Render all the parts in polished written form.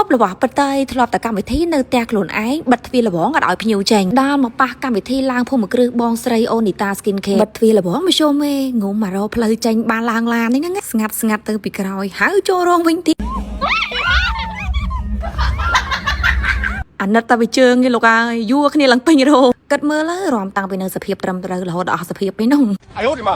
បរបស់បតីធ្លាប់តែកម្មវិធីនៅផ្ទះខ្លួនឯងបិទទ្វារលបងអត់ឲ្យភ្ញៀវចេញដល់មកប៉ះកម្មវិធីឡើងភូមិគ្រឹះបងស្រីអូនីតា skin care បិទទ្វារលបងមធ្យមឯងុំមករកផ្លូវចេញបានឡើងឡាននេះហ្នឹងស្ងាត់ស្ងាត់ទៅពីក្រោយហៅចូលរោងវិញទៀតអាណិតតែវាជើងឯលោកអើយយួរគ្នាឡើងពេញរោងគិតមើលទៅរំតាំងពីនៅសភាពត្រឹមត្រូវរហូតដល់អស់សភាពពេលនោះ 哎呦我的妈！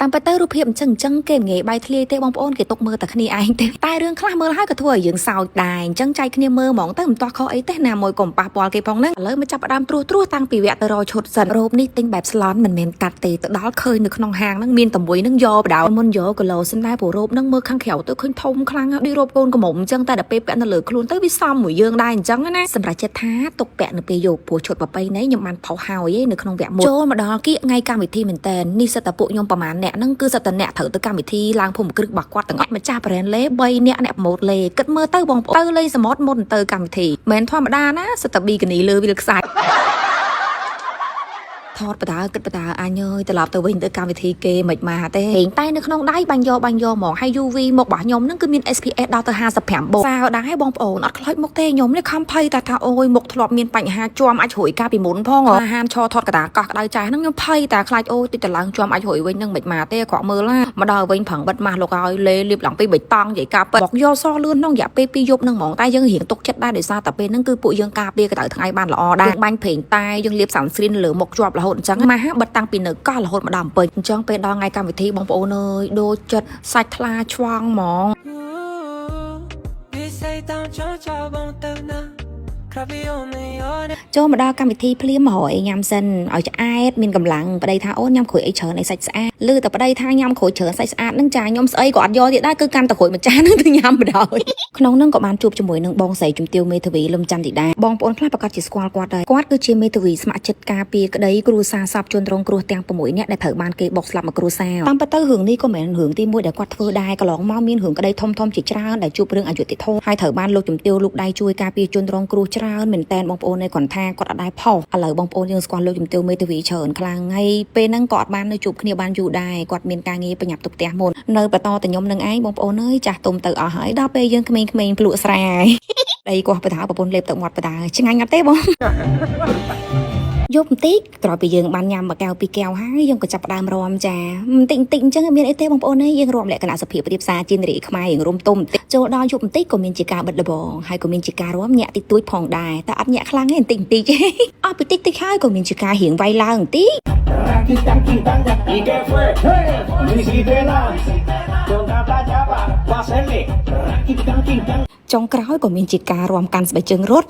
តាមពិតទៅរូបភាពអញ្ចឹងអញ្ចឹងគេមិនងាយបាយធ្លាយទេបងប្អូនគេទុកមើលតែគ្នាឯងទេតែរឿងខ្លះមើលហើយក៏ធ្វើឲ្យយើងសោចដែរអញ្ចឹងចែកគ្នាមើលហ្មងទៅមិនទាស់ខុសអីទេណាមួយកុំប៉ះពាល់គេផងហ្នឹងឥឡូវមកចាប់ផ្ដើមត្រួសត្រាសតាំងពីវគ្គទៅរកឈុតសិនរ៉ូបនេះទិញបែបស្លន់មិនមែនកាត់ទេទៅដល់ឃើញនៅក្នុងហាងហ្នឹងមានតែមួយហ្នឹងយកបដៅមុនយកគីឡូសិនដែរព្រោះរ៉ូបហ្នឹងមើលខាងក្រៅទៅឃើញធំខ្លាំងដូចរ៉ូបកូនក្រមុំអញ្ចឹងតែដល់ពេលពាក់នៅលើខ្លួនទៅវាសមមួយយើងដែរអញ្ចឹងណាសម្រាប់ចិត្តថាទុកពាក់នៅពេលយប់ព្រោះឈុតប្រពៃណីខ្ញុំបានផុសហើយឯនៅក្នុងវគ្គមុនចូលមកដល់គៀកថ្ងៃកម្មវិធីមែនតើនេះសិតតែពួកខ្ញុំប្រហែលអ្នកហ្នឹងគឺសិតតែអ្នកត្រូវទៅកម្មវិធីឡើងភូមិគ្រឹះរបស់គាត់ទាំងអស់ម្ចាស់ brand លេ3អ្នកអ្នកប្រម៉ូទលេគិតមើលទៅបងប្អូនទៅលេងសមុទ្រមុនទៅកម្មវិធីមិនធម្មតាណាសិតតែប៊ីកានីលើវាលខ្សាច់ ថតបដាគិតបដាអញអើយត្រឡប់ទៅវិញទៅកម្មវិធីគេមិនមកទេហេងតែនៅក្នុងដៃបាញ់យកបាញ់យកហ្មងហើយ UV មុខរបស់ខ្ញុំហ្នឹងគឺមាន SPF ដល់ទៅ55បូកសាវដែរបងប្អូនអត់ខ្លោចមុខទេខ្ញុំនេះខំភ័យតែថាអូយមុខធ្លាប់មានបញ្ហាជាំអាចរួយកាលពីមុនផងអាហានឈរថតកតាកោះក្តៅចាស់ហ្នឹងខ្ញុំភ័យតែខ្លាចអូយតិចតឡើងជាំអាចរួយវិញហ្នឹងមិនមកទេគ្រាន់មើលណាមកដល់វិញប្រឹងបិទម៉ាស់លោកឲ្យលេលៀបឡើងពីបៃតងនិយាយការពិតบอกយកសលឿនក្នុងរយៈពេល2យប់ហ្នឹងហ្មងតែយើងរៀងទុកចិត្តដែរដោយសារតែពេលហ្នឹងគឺពួកយើងការពារក្តៅថ្ងៃបានល្អដែរយើងបាញ់ប្រេងតែយើងលាប sunscreen លើមុខជាប់រហូតអញ្ចឹងម៉ាស់បិទតាំងពីនៅកោះរហូតមកដល់ភ្នំពេញអញ្ចឹងពេលដល់ថ្ងៃកម្មវិធីបងប្អូនអើយដូចចិត្តសាច់ថ្លាឆ្វង់ហ្មង និស័យតាមចង់ចោលបងទៅណាក្រៅពីអូននេះអូន ចូលមកដល់កម្មវិធីភ្លាមមករកអីញ៉ាំសិនឲ្យឆ្អែតមានកម្លាំងប្តីថាអូនញ៉ាំក្រួយអីច្រើនអីសាច់ស្អាតឮតែប្តីថាញ៉ាំក្រួយច្រើនសាច់ស្អាតហ្នឹងចាខ្ញុំស្អីក៏អត់យកទៀតដែរគឺកាន់តែក្រួយមួយចានហ្នឹងទៅញ៉ាំបណ្ដោយក្នុងហ្នឹងក៏បានជួបជាមួយនឹងបងស្រីជំទាវមេធាវីលឹមច័ន្ទធីតាបងប្អូនខ្លះប្រកាសជាស្គាល់គាត់ដែរគាត់គឺជាមេធាវីស្ម័គ្រចិត្តការពារក្តីគ្រួសារសពជនរងគ្រោះទាំង6នាក់ដែលត្រូវបានគេបុកស្លាប់មួយគ្រួសារតាមពិតទៅរឿងនេះក៏មិនមែនរឿងទី1ដែលគាត់ធ្វើដែរកន្លងមកមានរឿងក្តីធំៗជាច្រើនដែលជួបរឿងអយុត្តិធម៌ហើយត្រូវបានលោកជំទាវលោកដៃជួយការពារជនរងគ្រោះច្រើនមែនតែនបងប្អូនឯងគាត់ថាគាត់អត់ដែរផុសឥឡូវបងប្អូនយើងស្គាល់លោកជំទាវមេធាវីច្រើនខ្លាំងហើយពេលហ្នឹងក៏អត់បាននៅជួបគ្នាបានយូរដែរគាត់មានការងារបញ្ញាប់ទុកផ្ទះមុននៅបន្តតែខ្ញុំនឹងឯងបងប្អូនអើយចាស់ទុំទៅអស់ហើយដល់ពេលយើងក្មេងៗភ្លក់ស្រាយ ដីគាត់បដាប្រពន្ធលេបទឹកមាត់បដាឆ្ងាញ់អត់ទេបង យប់បន្តិចក្រោយពីយើងបានញ៉ាំមួយកែវពីរកែវហើយយើងក៏ចាប់ផ្ដើមរាំចាបន្តិចបន្តិចអញ្ចឹងអត់មានអីទេបងប្អូនអើយយើងរាំលក្ខណៈសុភាពរៀបសារជានារីខ្មែរយើងរុំទុំបន្តិចចូលដល់យប់បន្តិចក៏មានជាការបិទលបងហើយក៏មានជាការរាំញាក់តិចតួចផងដែរតែអត់ញាក់ខ្លាំងទេបន្តិចបន្តិចទេអស់ពីតិចតិចហើយក៏មានជាការរៀងវាយឡើងបន្តិច ¿Y qué fue? Visítela con tanta chapa pa' hacerle. ចុងក្រោយក៏មានជាការរាំកាន់ស្បែកជើងរត់